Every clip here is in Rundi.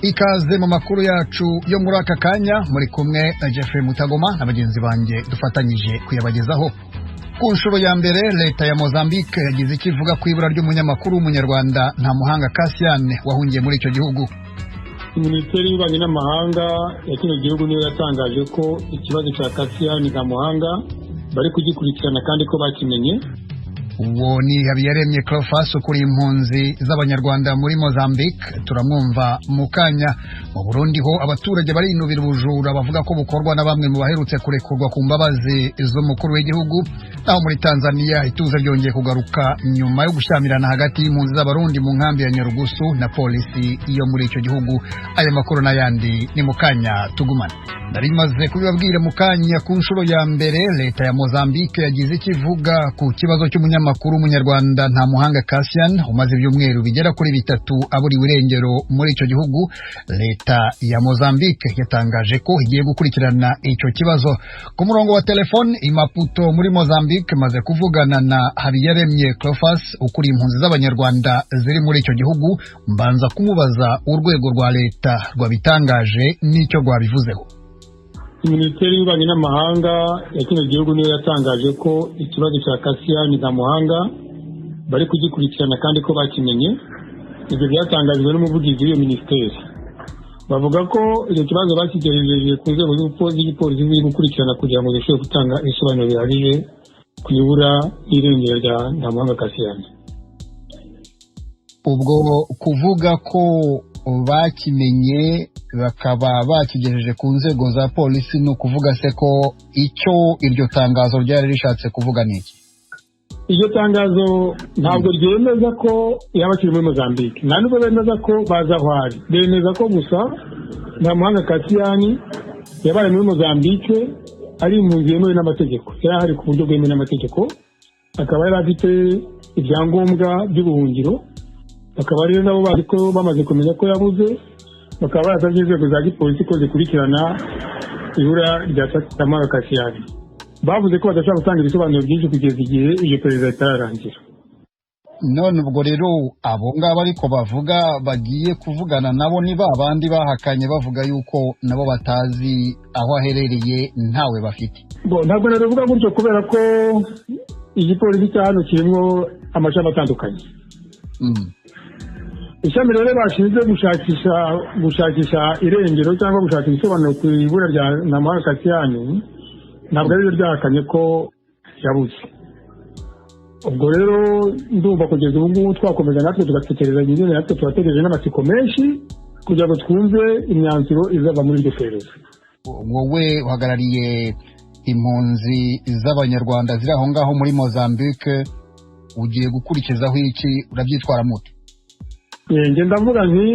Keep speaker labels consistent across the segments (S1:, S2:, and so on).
S1: Ikaze mu makuru yacu yo muri aka kanya, muri kumwe na Jeffrey Mutagoma na bagenzi banjye dufatanyije kuyabagezaho. Ku nshuro ya mbere, leta ya Mozambique yagize icyo ivuga ku ibura ry'umunyamakuru w'umunyarwanda Ntamuhanga Cassian wahungiye muri icyo gihugu.
S2: Minisiteri y'ububanyi n'amahanga ya kino gihugu niyo yatangaje ko ikibazo cya Cassian Ntamuhanga bari kugikurikirana kandi ko bakimenye.
S1: Uwo ni Habiyaremye Cleophas, ukuriye impunzi z'abanyarwanda muri Mozambique, turamwumva mu kanya. Mu Burundi ho, abaturage barinubira ubujura bavuga ko bukorwa na bamwe mu baherutse kurekurwa ku mbabazi z'umukuru w'igihugu. Naho muri Tanzania, ituze ryongeye kugaruka nyuma yo gushyamirana hagati y'impunzi z'abarundi mu nkambi ya Nyarugusu na polisi yo muri icyo gihugu. Aya makuru n'ayandi ni mu kanya, tugumane. Nari maze kubibabwira mu kanya, ku nshuro ya mbere leta ya Mozambique yagize icyo ivuga ku kibazo cy'umunyamakuru w'umunyarwanda Ntamuhanga Cassian umaze ibyumweru bigera kuri 3 aburiwe irengero muri icyo gihugu. Leta ya Mozambique yatangaje ko igiye gukurikirana icyo kibazo. Ku murongo wa telefone i Maputo muri Mozambique, maze kuvugana na Habiyaremye Cleophas, ukuriye impunzi z'abanyarwanda ziri muri icyo gihugu, mbanza kumubaza urwego rwa leta rwabitangaje n'icyo rwabivuzeho.
S2: Minisiteri y'ububanyi n'amahanga ya kino gihugu niyo yatangaje ko ikibazo cya Cassian Ntamuhanga bari kugikurikirana kandi ko bakimenye. Ibyo byatangajwe n'umuvugizi w'iyo minisiteri. Bavuga ko icyo kibazo bakigejeje ku nzego z'igipolisi ziri gukurikirana kugira ngo zishobore gutanga ibisobanuro bihagije ku ibura n'irengero rya Ntamuhanga Cassian.
S1: Ubwo kuvuga ko bakimenye, bakaba bakigejeje ku nzego za polisi, ni ukuvuga se ko icyo iryo tangazo ryari rishatse kuvuga ni iki?
S2: Iryo tangazo ntabwo ryemeza ko yaba akiri muri Mozambique, nta nubwo bemeza ko bazi aho ari. Bemeza ko gusa Ntamuhanga Cassian yabaye muri Mozambique ari impunzi yemewe n'amategeko, yari ahari ku buryo bwemewe n'amategeko, akaba yari afite ibyangombwa by'ubuhungiro. Bakaba rero nabo bazi ko bamaze kumenya ko yabuze, bakaba barasabye inzego za gipolisi ko zikurikirana ibura rya Ntamuhanga Cassian. Bavuze ko badashobora gutanga ibisobanuro byinshi kugeza igihe iryo perereza ritararangira.
S1: None ubwo rero abo ngabo ariko bavuga bagiye kuvugana nabo ni ba bandi bahakanye bavuga yuko nabo batazi aho aherereye, ntawe bafite?
S2: Ntabwo nabivuga gutyo, kubera ko igipolisi cya hano kirimo amashami atandukanye. Ishami rero bashinzwe gushakisha irengero cyangwa gushaka ibisobanuro ku ibura rya Ntamuhanga Cassian ntabwo ariryo ryahakanye ko yabuze. Ubwo rero ndumva kugeza ubu ngubu twakomeza natwe tugatekereza nyine, natwe turategereje n'amatsiko menshi kugira ngo twumve imyanzuro izava muri iryo perereza.
S1: Wowe uhagarariye impunzi z'abanyarwanda ziri aho ngaho muri Mozambique, ugiye gukurikizaho iki? Urabyitwara mute?
S2: Njye ndavuga nti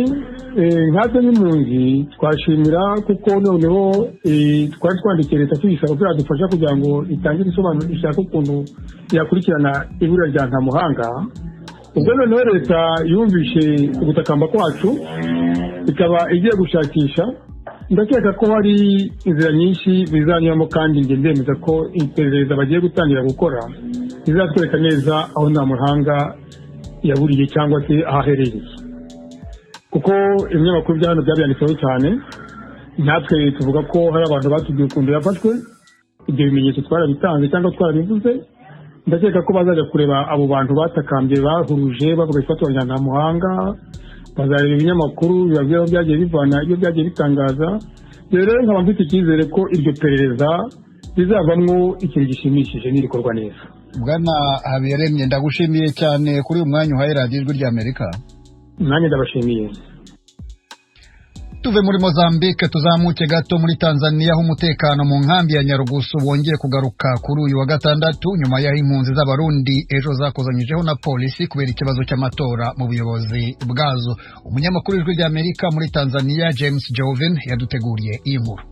S2: nkatwe nk'impunzi twashimira, kuko noneho twari twandikiye leta tuyisaba ko yadufasha kugira ngo itange ibisobanuro, ishake ukuntu yakurikirana ibura rya Ntamuhanga. Ubwo noneho leta yumvishe ugutakamba kwacu, ikaba igiye gushakisha. Ndakeka ko hari inzira nyinshi bizanyuramo, kandi njye ndemeza ko iperereza bagiye gutangira gukora rizatwereka neza aho Ntamuhanga yaburiye cyangwa se aho aherereye, kuko ibinyamakuru bya hano byabyanditseho cyane. Natwe tuvuga ko hari abantu batubwiye ukuntu yafashwe, ibyo bimenyetso twarabitanze cyangwa twarabivuze. Ndakeka ko bazajya kureba abo bantu batakambye, bahuruje bavuga ifatwa rya Ntamuhanga, bazareba ibinyamakuru bibabwira aho byagiye bivana ibyo byagiye bitangaza. Rero nkaba mfite icyizere ko iryo perereza rizavamwo ikintu gishimishije nirikorwa neza.
S1: Bwana Habiyaremye, ndagushimiye cyane kuri uyu mwanya uhaye Radiyo Ijwi ry'Amerika.
S2: Nanjye ndabashimiye.
S1: Tuve muri Mozambique tuzamuke gato muri Tanzania, aho umutekano mu nkambi ya Nyarugusu wongeye kugaruka kuri uyu wa gatandatu, nyuma y'aho impunzi z'abarundi ejo zakozanyijeho na polisi kubera ikibazo cy'amatora mu buyobozi bwazo. Umunyamakuru w'Ijwi ry'Amerika muri Tanzania, James Jovin, yaduteguriye iyi nkuru.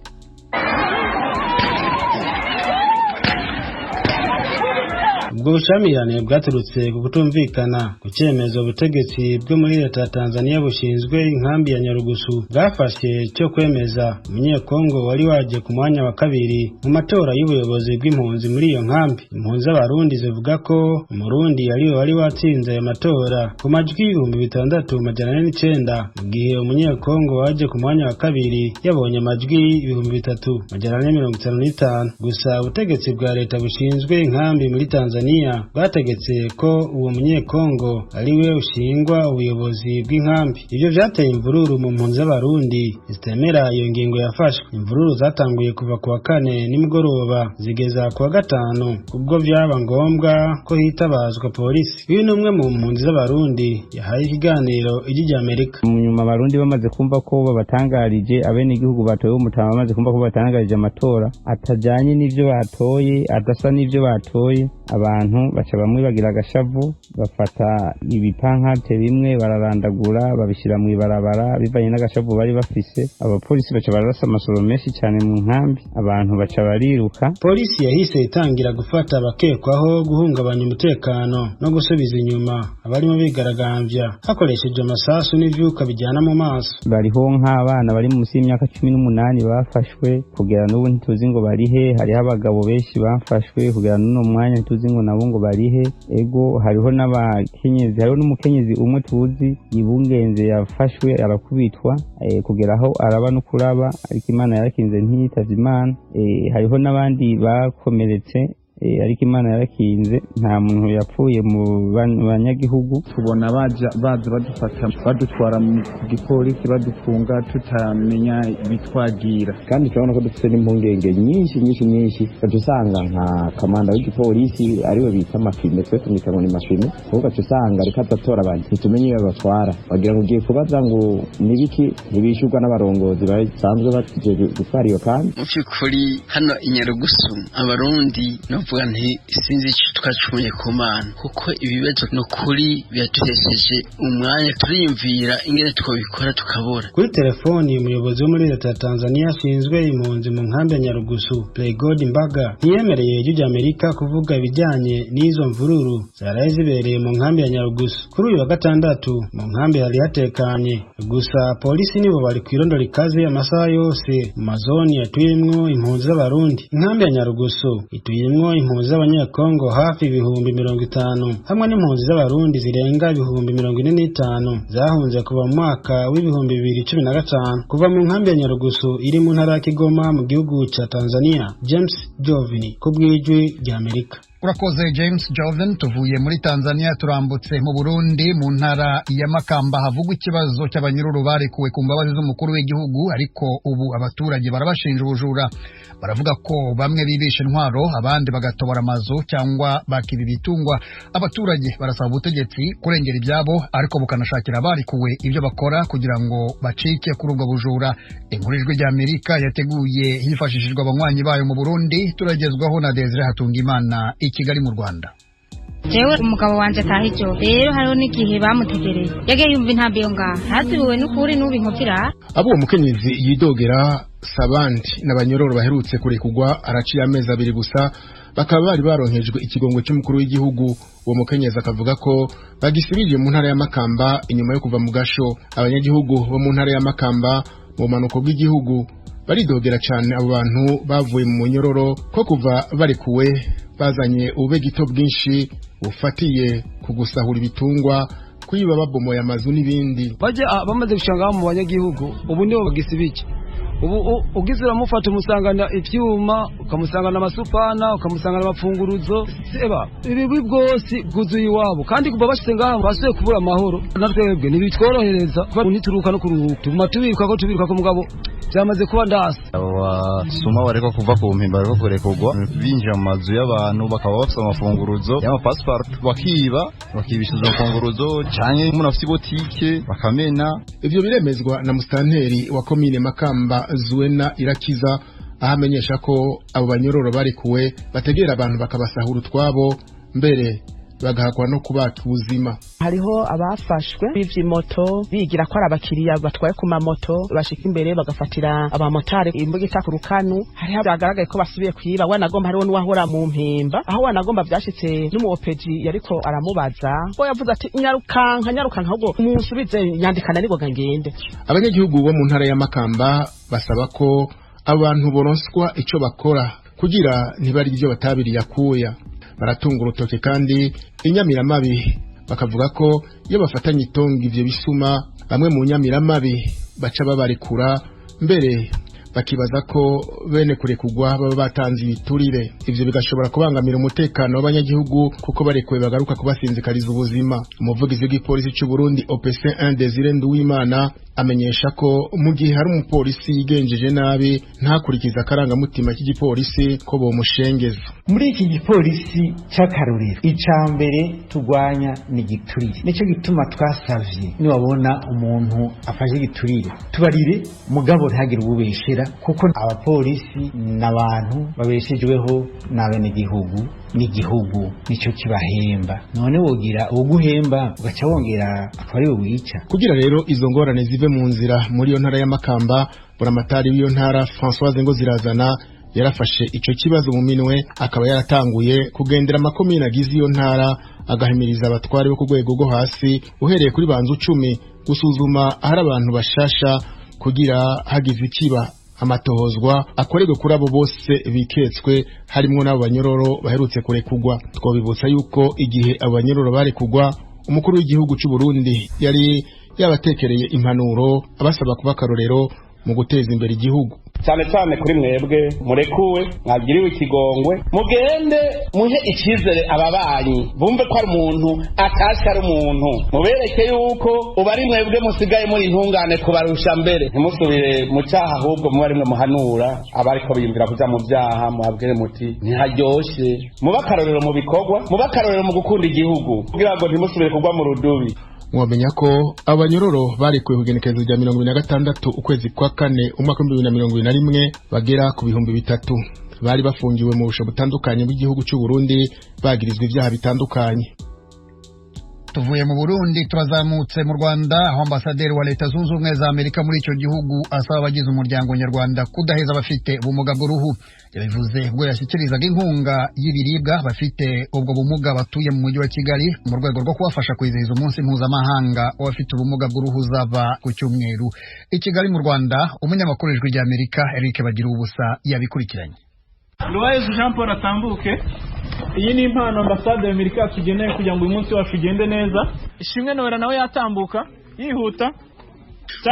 S3: Ubwo bushamirane bwaturutse ku kutumvikana ku cyemezo ubutegetsi bwo muri leta ya Tanzania bushinzwe inkambi ya Nyarugusu bwafashe cyo kwemeza umunyekongo wari waje ku mwanya wa kabiri mu matora y'ubuyobozi bw'impunzi muri iyo nkambi. Impunzi z'Abarundi zivuga ko Umurundi ariwe wari watsinze ayo matora ku majwi 6409, mu gihe umunyekongo waje ku mwanya wa kabiri yabonye amajwi 3455. Gusa ubutegetsi bwa leta bushinzwe inkambi muri Tanzania bwategetse ko uwo munyekongo ariwe ushingwa ubuyobozi bw'inkambi. Ibyo vyateye imvururu mu mpunzi z'Abarundi zitemera iyo ngingo yafashwe. Imvururu zatanguye kuva ku wa kane nimugoroba zigeza ku wa gatanu, ubwo vyaba ngombwa ko hitabazwa polisi. Uyu ni umwe mu mpunzi z'Abarundi yahaye ikiganiro Ijwi ry'Amerika.
S4: Mu nyuma Abarundi bamaze kumva ko babatangarije, abenegihugu batoye umutama bamaze kumva ko batangarije amatora atajanye n'ivyo batoye, adasa n'ivyo batoye, abantu baca bamwe bagira agashavu, bafata ibipankarte bimwe bararandagura, babishyira mu ibarabara bivanye n'agashavu bari bafise. Abapolisi baca bararasa amasoro menshi cyane mu nkambi, abantu baca bariruka.
S3: Polisi yahise itangira gufata abakekwaho guhungabanya umutekano no gusubiza inyuma abarimo bigaragambya hakoreshejwe amasasu n'ivyuka bijyana mu maso.
S4: Bariho nk'abana bari munsi y'imyaka 18 bafashwe, kugera n'ubu ntituzi ngo barihe. Hariho abagabo benshi bafashwe, kugera n'uno mwanya ntituzi ngo nabo ngo barihe. Ego, hariho n'abakenyezi, hariho n'umukenyezi umwe tuzi ibungenze yafashwe arakubitwa, kugera aho araba no kuraba, ariko Imana yarakinze ntiyitavye Imana. Hariho n'abandi bakomeretse, ariko Imana yarakinze nta muntu yapfuye mu banyagihugu.
S5: Tubona baza badufata badutwara mu gipolisi, badufunga tutamenya ibitwagira,
S6: kandi turabona ko dufite n'impungenge nyinshi nyinshi nyinshi. Usanga nka kamanda w'igipolisi ariwe bita Mafime, twe tumwita ngo ni Mafime, ahubwo usanga ariko adatora abantu, ntitumenye iyo babatwara. Wagira ngo ugiye kubaza ngo nibiki, ntibishyurwa n'abarongozi basanzwe bagiye gutwara iyo kandi.
S7: Mu by'ukuri hano i Nyarugusu Abarundi novuga nti sinzi icyo twacumuye ku Mana, kuko ibibazo ni ukuri biratutesheje umwanya, turiyumvira ingene twabikora tukabura.
S3: Kuri telefoni umuyobozi wo muri leta ya Tanzania ashinzwe impunzi mu nkambi ya Nyarugusu, Playgod Mbaga, ntiyemereye Ijwi ry'Amerika kuvuga ibijyanye n'izo mvururu zaraye zibereye mu nkambi ya Nyarugusu. Kuri uyu wa gatandatu mu nkambi hari hatekanye, gusa polisi nibo bari ku irondo rikaze amasaha yose mu mazoni yatuyemwo impunzi z'Abarundi. Inkambi ya Nyarugusu ituyemwo impunzi z'Abanyekongo hafi 50,000 hamwe n'impunzi z'Abarundi zirenga 45,000 zahunze kuva mu mwaka w'2015. Kuva mu nkambi ya Nyarugusu iri mu ntara ya Kigoma mu gihugu ca Tanzania, James Jovini ku bw'Ijwi ry'Amerika.
S1: Urakoze James Joven. Tuvuye muri Tanzania turambutse mu Burundi, mu ntara ya Makamba havugwa ikibazo cy'abanyururu barekuwe ku mbabazi z'umukuru w'igihugu, ariko ubu abaturage barabashinja ubujura. Baravuga ko bamwe bibisha intwaro, abandi bagatobora amazu cyangwa bakiba ibitungwa. Abaturage barasaba ubutegetsi kurengera ibyabo, ariko bukanashakira abarekuwe ibyo bakora kugira ngo bacike kuri ubwo bujura. Inkuru Ijwi ry'Amerika yateguye hifashishijwe abanywanyi bayo mu Burundi, turagezwaho na Desire Hatungimana i Kigali mu Rwanda.
S8: Jewe umugabo wanje ataha ijoro, rero hariho n'igihe bamutegereye, yagiye yumva intambi yo ngaha hazibuwe n'ukuri n'ubu inkovira.
S9: Abo uwo mukenyezi yidogera sabandi n'abanyororo baherutse kurekugwa araciye amezi 2 gusa, bakaba bari baronkejwe ikigongwe cy'umukuru w'igihugu. Uwo mukenyezi akavuga ko bagisubiriye mu ntara ya Makamba inyuma yo kuva mu gasho. Abanyagihugu bo mu ntara ya Makamba mu bumanuko bw'igihugu baridogera cyane abo bantu bavuye mu munyororo ko kuva barekuwe bazanye ububegito bwinshi bufatiye ku gusahura ibitungwa, kwiba babomoye amazu n'ibindi.
S10: Baje bamaze gushanga mu banyagihugu, ubu nibo bagisibike. Ubu ugize uramufata umusangana ivyuma, ukamusangana amasupana, ukamusangana amapfunguruzo, seba ibibi bwose bwuzuye iwabo. Kandi kuva bashitse ngaho basuye kubura amahoro, natwebwe ntibitworohereza kuba ntituruka no kuruhuka, tuguma tubirukako tubirukako, mugabo byamaze kuba ndasi.
S11: Abasuma bariko kuva ku mpimba bariko kurekurwa binjira mu mazu y'abantu, bakaba bafise amafunguruzo y'amapasiporo, bakiba bakibisha izo mfunguruzo, canke umuntu afise ibotike bakamena.
S9: Ivyo biremezwa na musitanteri wa komine Makamba Zuena Irakiza, aho amenyesha ko abo banyororo barekuwe bategera abantu bakabasahura utwabo, mbere bagahakwa no kubaka ubuzima.
S12: Hariho abafashwe bivye moto bigira ko ari abakiriya batwaye ku mamoto, bashika imbere bagafatira abamotari imbugita ku rukanu. Hariho abagaragaye ko basubiye kwiba, wanagomba hariho n'uwahora mu mpimba aho wanagomba vyashitse n'umuopeji yariko aramubaza, bo yavuze ati nyarukanka nyarukanka ahubwo munsubize nyandikana nibwo ngende.
S9: Abanyagihugu bo mu ntara ya Makamba basaba ko abantu boronswa ico bakora kugira ntibari ibyo batabiriye akuya. Baratunga urutoke kandi inyamiramabi bakavuga ko iyo bafatanye itongo ivyo bisuma bamwe mu nyamiramabi baca babarekura, mbere bakibaza ko bene kurekugwa baba batanze ibiturire. Ivyo bigashobora kubangamira umutekano w'abanyagihugu kuko barekuwe bagaruka kubasinzikariza ubuzima. Umuvugizi w'igipolisi c'u Burundi OPC 1 Desire Nduwimana amenyesha ko mu gihe hari umupolisi yigenjeje nabi ntakurikiza akarangamutima k'igipolisi ko bomushengeza.
S13: Muri iki gipolisi c'akarorero, ica mbere turwanya ni igiturire. Nico gituma twasavye niwabona umuntu afashe igiturire tubarire, mugabo ntihagire uwubeshera, kuko abapolisi n'abantu babeshejweho n'abenegihugu, n'igihugu nico kibahemba. None wogira uguhemba ugaca wongera akaba ariwe wica.
S9: Kugira rero izo ngorane zive mu nzira muri iyo ntara ya Makamba, buramatari w'iyo ntara Françoise Ngozirazana yarafashe ico kibazo mu minwe, akaba yaratanguye kugendera amakomine agize iyo ntara, agahimiriza abatware bo ku rwego rwo hasi uhereye kuri banzu 10 gusuzuma ahari abantu bashasha kugira hagize ikiba amatohozwa akorerwe kuri abo bose biketswe, harimwo n'abo banyororo baherutse kurekugwa. Twobibutsa yuko igihe abo banyororo barekugwa, umukuru w'igihugu c'u Burundi yari yabatekereye impanuro abasaba kuba akarorero mu guteza imbere igihugu.
S14: Cyane cyane kuri mwebwe murekuwe mwagiriwe ikigongwe, mugende muhe icyizere ababanyi bumve ko ari umuntu atashye ari umuntu, mubereke yuko ubu ari mwebwe musigaye muri intungane kubarusha mbere. Ntimusubire mu cyaha, ahubwo mube ari mwe muhanura abariko biyumvira kuja mu byaha, muhabwire muti ntiharyoshe. Mube akarorero mu bikorwa, mube akarorero mu gukunda igihugu, kugira ngo ntimusubire kugwa mu rudubi.
S9: Mwamenya ko abanyororo barekuwe kugenekerezo rya 26 ukwezi kwa kane umwaka 2021 bagera ku 3000 bari bafungiwe mu busho butandukanye bw'igihugu cy'u Burundi bagirizwa ibyaha bitandukanye.
S1: Tuvuye mu Burundi turazamutse mu Rwanda, aho ambasaderi wa Leta Zunze Ubumwe za Amerika muri icyo gihugu asaba abagize umuryango nyarwanda kudaheza abafite ubumuga bw'uruhu. Yabivuze ubwo yashyikirizaga inkunga y'ibiribwa bafite ubwo bumuga batuye mu mujyi wa Kigali mu rwego rwo kubafasha kwizihiza umunsi mpuzamahanga w'abafite ubumuga bw'uruhu uzaba ku cyumweru. I Kigali mu Rwanda, umunyamakuru w'Ijwi rya Amerika Eric Bagiruwubusa yabikurikiranye.
S15: Ruwayezu Jean Paul atambuke. Iyi ni impano ambasade ya Amerika yatugeneye kugira ngo uyu munsi wacu ugende neza. Ishimwe Noella nawe yatambuka yihuta.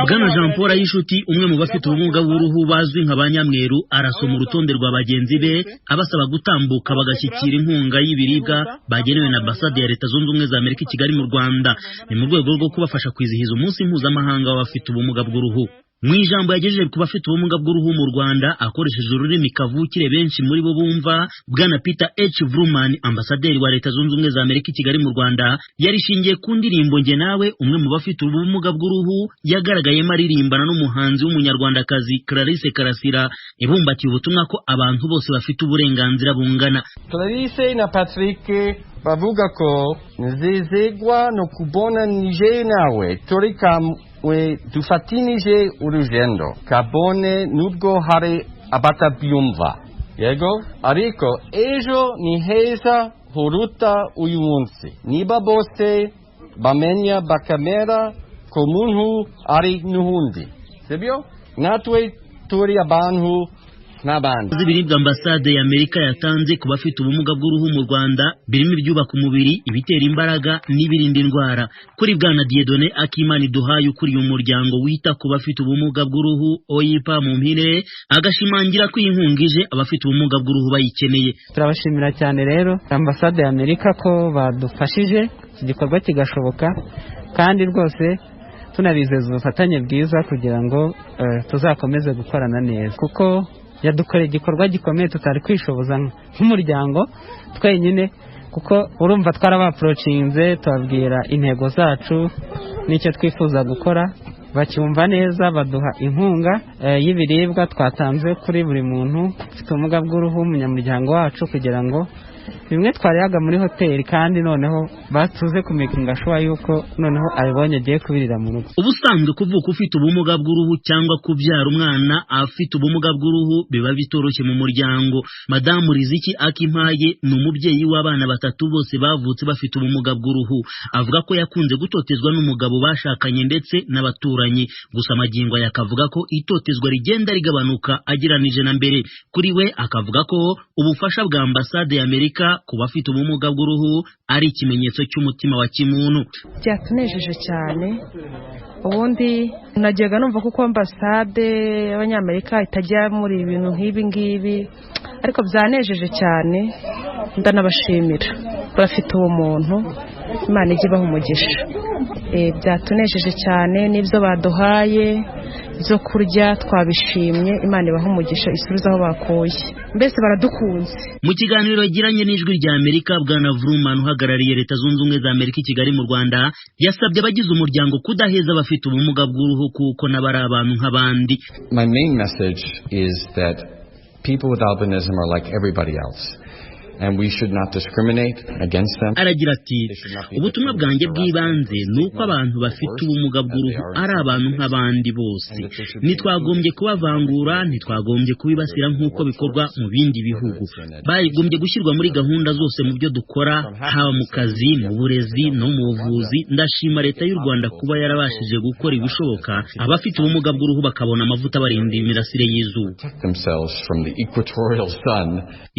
S16: Bwana Jean Paul Ayishuti, umwe mu bafite ubumuga bw'uruhu bazwi nka banyamweru, arasoma urutonde rwa bagenzi be abasaba gutambuka bagashyikira inkunga y'ibiribwa bagenewe na ambasade ya Leta Zunze Ubumwe za Amerika i Kigali mu Rwanda. Ni mu rwego rwo kubafasha kwizihiza umunsi mpuzamahanga w'abafite ubumuga bw'uruhu. Mu ijambo yagejeje ku bafite ubumuga bw'uruhu mu Rwanda akoresheje ururimi kavukire benshi muri bo bumva, Bwana Peter H. Vrooman, ambasaderi wa Leta Zunze Ubumwe za Amerika i Kigali mu Rwanda, yarishingiye ku ndirimbo Njye Nawe, umwe mu bafite ubumuga bw'uruhu yagaragayemo aririmbana n'umuhanzi w'umunyarwandakazi Clarisse Karasira, ibumbatiye ubutumwa ko abantu bose bafite uburenganzira bungana.
S17: Clarisse na Patrick bavuga ko nzezegwa no kubona nije nawe turi kamwe dufatinije urugendo kabone nubwo hari abatabyumva, yego, ariko ejo ni heza huruta uyu munsi niba bose bamenya bakamera ko muntu ari n'undi, sibyo? Natwe turi abantu n'abandi.
S16: Ibiribwa ambasade ya Amerika yatanze ku bafite ubumuga bw'uruhu mu Rwanda birimo ibyubaka umubiri, ibitera imbaraga n'ibirinda indwara. Kuri Bwana Dieudonné Akimana Duhaye ukuriye umuryango wita ku bafite ubumuga bw'uruhu OIPA mu mpine, agashimangira ko iyi nkunga ije abafite ubumuga bw'uruhu bayikeneye.
S18: Turabashimira cyane rero ambasade ya Amerika ko badufashije iki gikorwa kigashoboka, kandi rwose tunabizeza ubufatanye bwiza kugira ngo tuzakomeze gukorana neza, kuko yadukoreye igikorwa gikomeye tutari kwishoboza nk'umuryango twenyine, kuko urumva twarabaprocinze tubabwira intego zacu n'icyo twifuza gukora, bacyumva neza, baduha inkunga y'ibiribwa twatanze kuri buri muntu ufite ubumuga bw'uruhu umunyamuryango wacu, kugira ngo Bimwe twariraga muri hoteli, kandi noneho batuze kumekinga shuwa yuko noneho abibonye agiye kubirira mu rugo.
S16: Ubusanzwe kuvuka ufite ubumuga bw'uruhu cyangwa kubyara umwana afite ubumuga bw'uruhu biba bitoroshye mu muryango. Madamu Riziki Akimpaye ni umubyeyi w'abana batatu bose bavutse bafite ubumuga bw'uruhu. Avuga ko yakunze gutotezwa n'umugabo bashakanye ndetse n'abaturanyi. Gusa magingo aya akavuga ko itotezwa rigenda rigabanuka agereranije na mbere. Kuri we akavuga ko ubufasha bwa ambasade ya Amerika ku bafite ubumuga bw'uruhu ari ikimenyetso cy'umutima wa kimuntu.
S19: Byatunejeje cyane. Ubundi najyaga numva kuko ambasade y'Abanyamerika itajya muri ibintu nk'ibi ngibi, ariko byanejeje cyane, ndanabashimira. Bafite uwo muntu, Imana ijye ibaha umugisha. Byatunejeje cyane n'ibyo baduhaye byo kurya twabishimye, Imana ibaha umugisha isubize aho bakuye, mbese baradukunze.
S16: Mu kiganiro yagiranye n'Ijwi rya Amerika, Bwana Vrooman uhagarariye Leta Zunze Ubumwe za Amerika i Kigali mu Rwanda yasabye abagize umuryango kudaheza abafite ubumuga bw'uruhu kuko nabo ari abantu nk'abandi.
S17: My main message is that people with albinism are like everybody else, and we should not discriminate against them.
S16: Aragira ati: "Ubutumwa bwanjye bw'ibanze ni uko abantu bafite ubumuga bw'uruhu ari abantu nk'abandi bose. Ntitwagombye kubavangura, ntitwagombye kubibasira nk'uko bikorwa mu bindi bihugu. Bagombye gushyirwa muri gahunda zose mu byo dukora, haba mu kazi, mu burezi no mu buvuzi. Ndashima Leta y'u Rwanda kuba yarabashije gukora ibishoboka abafite ubumuga bw'uruhu bakabona amavuta barinda imirasire y'izuba."
S17: Themselves from the equatorial sun.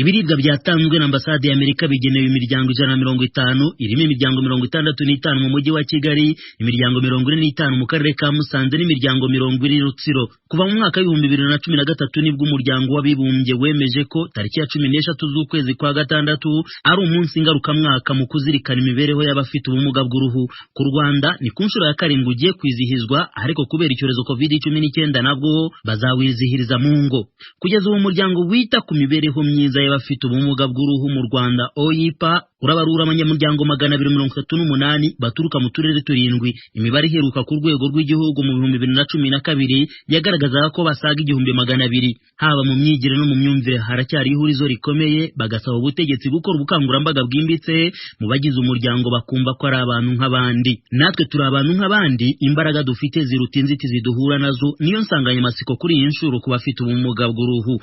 S16: Ibiribwa byatanzwe na ambasade ya Amerika bigenewe imiryango 150, irimo imiryango 65 mu mujyi wa Kigali, imiryango 45 mu karere ka Musanze n'imiryango 40 Rutsiro. Kuva mu mwaka w'2013 nibwo Umuryango w'Abibumbye wemeje ko tariki ya 13 z'ukwezi kwa gatandatu ari umunsi ngarukamwaka mu kuzirikana imibereho y'abafite ubumuga bw'uruhu. Ku Rwanda ni ku nshuro ya karindwi ugiye kwizihizwa, ariko kubera icyorezo COVID-19 nabwo bazawizihiriza mu ngo. Kugeza ubu umuryango wita ku mibereho myiza y'abafite ubumuga bw'uruhu mu Rwanda OIPA urabarura abanyamuryango 238 baturuka mu turere turindwi. Imibare iheruka ku rwego rw'igihugu mu 2012 yagaragazaga ko basaga 1200. Haba mu myigire no mu myumvire haracyari ihurizo rikomeye, bagasaba ubutegetsi gukora ubukangurambaga bwimbitse mu bagize umuryango bakumva ko ari abantu nk'abandi. Natwe turi abantu nk'abandi, imbaraga dufite ziruta inzitizi duhura nazo, niyo nsanganyamatsiko kuri iyi nshuro ku bafite ubumuga bw'uruhu.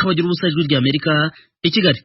S16: Bagira ubusa, Ijwi rya Amerika i Kigali.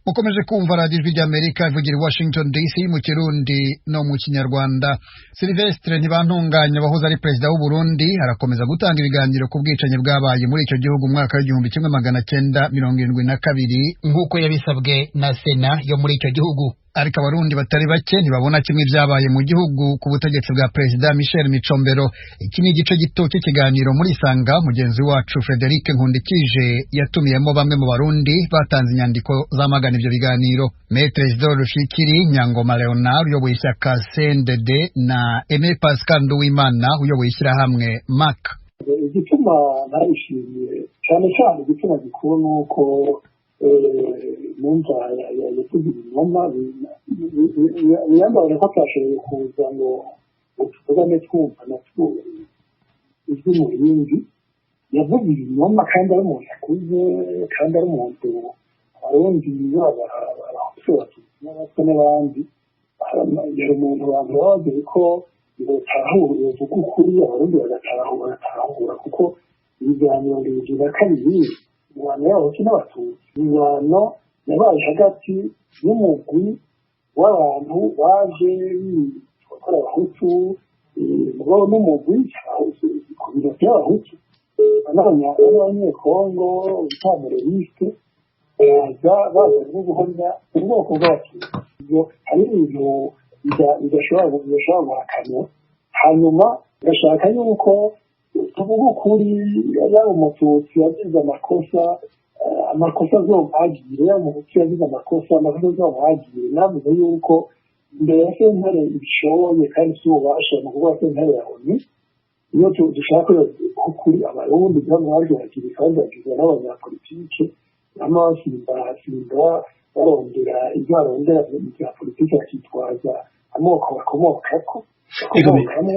S1: Mukomeje kumva Radiyo Ijwi ry'Amerika ivugira i Washington DC mu Kirundi no mu Kinyarwanda. Silvestre Ntibantunganya wahoze ari perezida w'u Burundi arakomeza gutanga ibiganiro ku bwicanyi bwabaye muri icyo gihugu mu mwaka w'1972 nk'uko yabisabwe na Sena yo muri icyo gihugu. Ariko Abarundi batari bake ntibabona kimwe ibyabaye mu gihugu ku butegetsi bwa Perezida Michel Micombero. Iki ni igice gito cy'ikiganiro muri Isanga mugenzi wacu Frederic Nkundikije yatumiyemo bamwe mu Barundi batanze inyandiko zamagana ibyo biganiro: Maître Isidore Rushikiri, Nyangoma Leonard uyoboye ishyaka CNDD na Aimé Pascal Nduwimana uyoboye ishyirahamwe MAC.
S2: Igituma narishimiye cyane cyane, igituma gikuru ni uko numva yavuze ibinyoma, biyambaye ko atashoboye kuza ngo tuvugane twumva natwo ijwi mu rindi. Yavuze ibinyoma kandi ari umuntu akuze, kandi ari umuntu Abarundi baba Abahutu, Abatutsi n'Abatwa n'abandi, yari umuntu abantu baba bazi ko yotahura, yovuga ukuri Abarundi bagatahura, kuko ibiganiro 72, ingwano y'Abahutu n'Abatutsi, ingwano yabaye hagati y'umugwi w'abantu baje bitwa Abahutu mugabo n'umugwi ku biro by'Abahutu n'Abanyekongo bita Mureriste, baza baza no guhomya ubwoko bw'Abatutsi. Ibyo hari ibintu bidashobora guhakanwa. Hanyuma gashaka yuko tuvuga ukuri: yaba Umututsi yagize amakosa, amakosa azomwagire; yaba Umuhutu yagize amakosa, amakosa azomwagire. Navuze yuko mbere ya sentare ibishoboye kandi si ububasha, ni ukuvuga sentare ya ONU, iyo dushaka ukuri Abarundi bamwajuragire kandi bagizwe n'abanyapolitike bama basimbasimba barondera ibyo barondera bya politiki, bakitwaza amoko bakomokako bakomokamo,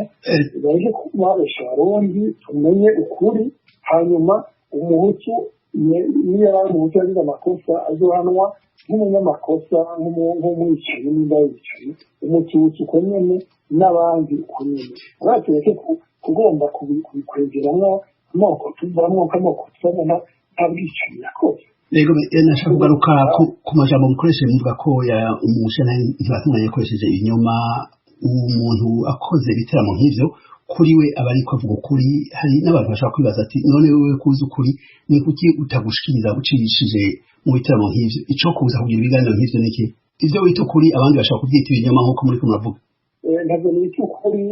S2: baje kubabesha Abarundi. Tumenye ukuri, hanyuma Umuhutu Niyo yari umuhutu yagize amakosa, azohanwa nk'umunyamakosa, nk'umwicanyi nimba yicaye, Umututsi uko nyene, n'abandi uko nyene. Abatureke kugomba kubikwegeramwo amoko tuvamwo, ko amoko tuvamwo nta bwicanyi yakoze.
S20: Yego, nashaka kugaruka ku majambo mukoresheje, muvuga ko umushana Ntibatunganya yakoresheje ibinyoma. Umuntu akoze ibiteramo nk'ivyo, kuri we aba ariko avuga ukuri. Hari n'abantu bashobora kwibaza ati: "None wewe kuzi ukuri, ni kuki utagushikiriza ucishije mu biteramo nk'ivyo?" Ico kuza kugira ibiganiro nk'ivyo ni iki? Ivyo wita ukuri, abandi bashobora kuvyita ibinyoma nk'uko muriko muravuga.
S2: Ntabwo nita ukuri.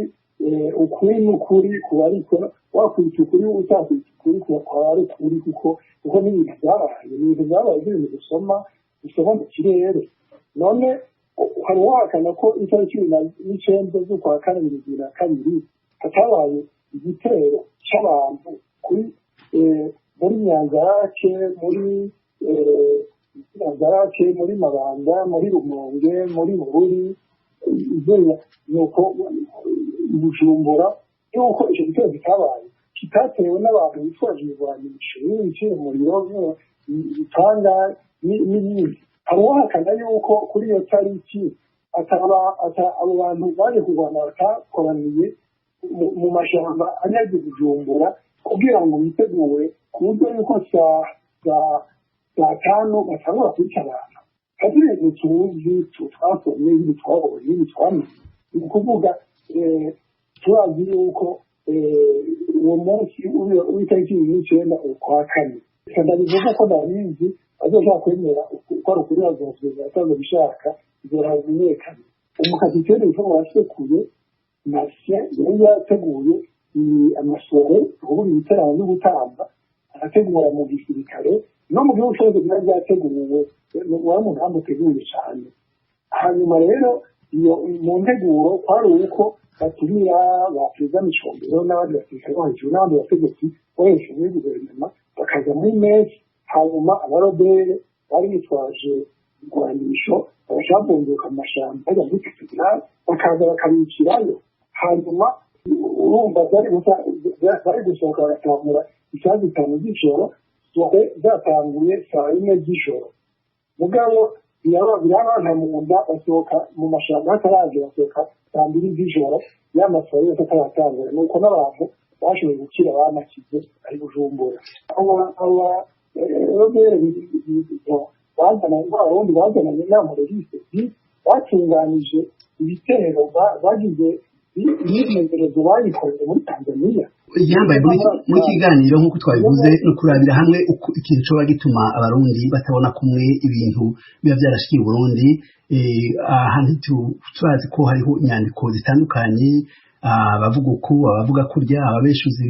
S2: Ukuri ni ukuri kuba, ariko wakwita ukuri, utakwita ukuri, kuba ari ukuri, kuko n'ibintu byabaye, ni ibintu byabaye, n'ibintu dusoma mu kirere. None hari uwahakana ko itariki 19 z'ukwa kane 2002 hatabaye igitero cy'abantu kuri muri Nyanzarake, muri Mabanda, muri Rumonge, muri Bururi, nuko Bujumbura, yuko icyo gitero kitabaye, kitatewe n'abantu bitwaje ibigwanisho, n'ibiciro, umuriro, ibitanda n'ibindi? Hari uwahakana yuko kuri iyo tariki abo bantu baje kurwana batakoraniye mu mashyamba anyaze Bujumbura kugira ngo bitegure ku buryo yuko saa 5 batangura kwica abantu? Hari ibintu tuzi, twasomye, ibintu twabonye, ibintu twamenye. Ni ukuvuga turazi yuko uwo munsi w'itariki 29 ukwa kane, ndabivuga ko ndabizi, azoshaka kwemera ko ari ukuri bazosubira, atazobishaka bizoramenyekana. Umukapitene witwa Wasekuye Marcien yari yateguye amasore, ukuvuga ibitaramo byo gutamba, arategura mu gisirikare no mu gihugu cyose byari byateguwe. Wari umugambi uteguye cyane. Hanyuma rero iyo mu nteguro kwari uko batumira ba perezida Micombero n'abandi basirikare bo hejuru n'abandi bategetsi bo hejuru muri guverinoma, bakaza muri mess. Hanyuma abarobere bari bitwaje igwanisho bagashaka bunguka mu mashyamba bajya muri katedrali, bakaza bakabicirayo. Hanyuma urumva bari gusohoka bagatangura isaha 5 z'ijoro, soirée zatanguye saa 4 z'ijoro. Mugabo birabana mu nda, basohoka mu mashyamba hataragera, basohoka saa 2 z'ijoro, ya masohoro yose ataratangura. Nuko n'abantu bashoboye gukira, banakize ari Bujumbura. Aba rebelles bazana Abarundi bazananye inama registe, batunganije ibitero, bagize imyimenyerezo, bayikoreye muri Tanzania.
S20: Yambaye muri kiganiro, nk'uko twabivuze, no kurabira hamwe ikintu coba gituma Abarundi batabona kumwe ibintu biba byarashikiye Uburundi. Aha turazi ko hariho inyandiko zitandukanye, abavuga uku, abavuga kurya, ababeshuzi.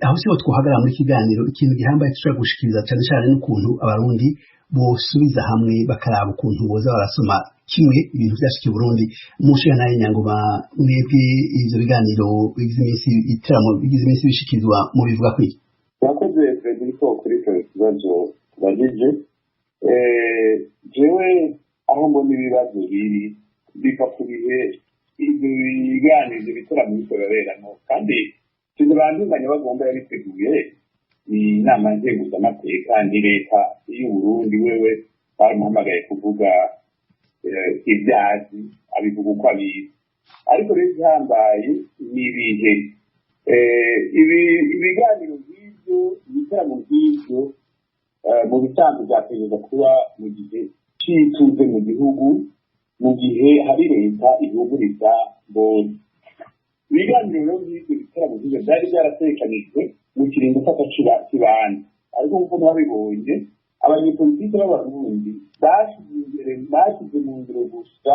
S20: Aho siho twohagarara muri kiganiro. Ikintu gihambaye dushobora gushikiriza cyane cyane n'ukuntu Abarundi bosubiza hamwe, bakaraba ukuntu boza barasoma kimwe ibintu byashikiye Burundi. Mushiya naye Nyangoma, mwebwe ivyo biganiro bigize iminsi, iteramo bigize iminsi bishikirizwa, mu bivuga kwiki?
S21: Murakoze, Frederico, kuri icyo kibazo tubajije. Jewe aho mbona ibibazo biri, biva ku bihe ibyo biganiro, ibyo bitaramo biriko biraberamo. Kandi sinzi bandunganya bagomba yabiteguye, ni inama nkenguzamateka, ni leta y'Uburundi. Wewe baramuhamagaye kuvuga ibyazi, abivuga uko abizi. Ariko rero igihambaye ni ibihe ibiganiro nk'ibyo, ibitaramo nk'ibyo, mu bisanzwe byategereza kuba mu gihe c'ituze mu gihugu, mu gihe hari leta ihumuriza bose. Ibiganiro rero nk'ibyo, ibitaramo nk'ibyo byari byaratekanijwe mu kiringo cy'akakibanza. Ariko nk'uko mwabibonye, abanyepolitike b'Abarundi bashyize imbere, bashyize mu ngiro gusa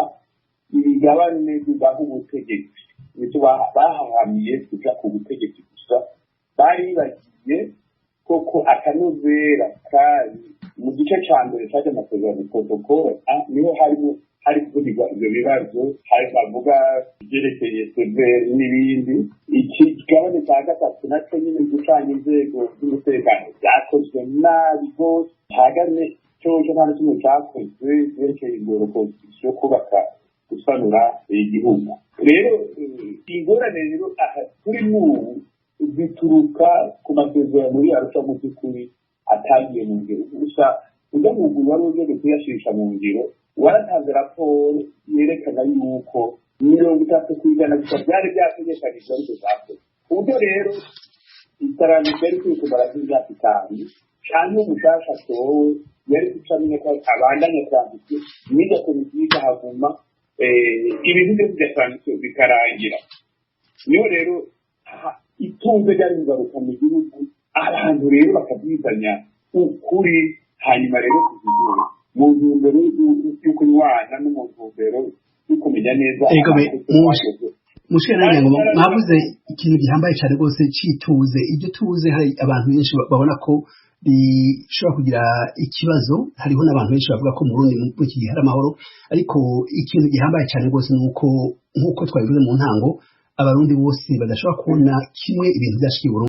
S21: imigabane bibaha ubutegetsi. Nicyo bahahamiye, kuja ku butegetsi gusa. Bari bagiye koko akanovera kari mu gice ca mbere caje amasezerano, protocole, niho harimo hari kuvugirwa ivyo bibazo, hari bavuga ibyerekeye CVR n'ibindi. Iki kigabane cya gatatu nacyo nyine, gucanya inzego z'umutekano, byakozwe nabi rwose. Hagane coco nta na kimwe cyakozwe vyerekeye ingoro constitution yo kubaka, gusanura igihugu. Rero ingorane rero aha turi n'ubu zituruka ku masezerano y'Arusha. Mu by'ukuri Atagiye mu ngiro gusa. Ujya mu mugwi wari ujejwe kuyashirisha mu ngiro waratanze raporo yerekana yuko 30% gusa byari byategekanijwe ariko byakozwe, ku buryo rero iterambere ryari kwiye kumara nk'imyaka 5, canke umushasha atowe yari guca amenya ko abandanya transition, n'irya komisiyo ikahaguma, ibintu byose bya transition bikarangira. Niyo rero itunze ryari kugaruka mu gihugu, abantu rero bakabyizanya ukuri, hanyuma rero kuzigira mu ntumbero yo kunywana no mu ntumbero yo kumenya neza.
S20: Mushikana ngo mwavuze ikintu gihambaye cyane rwose cituze. Ibyo tuze, hari abantu benshi babona ko bishobora kugira ikibazo. Hariho n'abantu benshi bavuga ko mu Burundi muri iki gihe hari amahoro, ariko ikintu gihambaye cyane rwose ni uko, nk'uko twabivuze mu ntango, abarundi bose badashobora kubona kimwe ibintu byashikiye Burundi.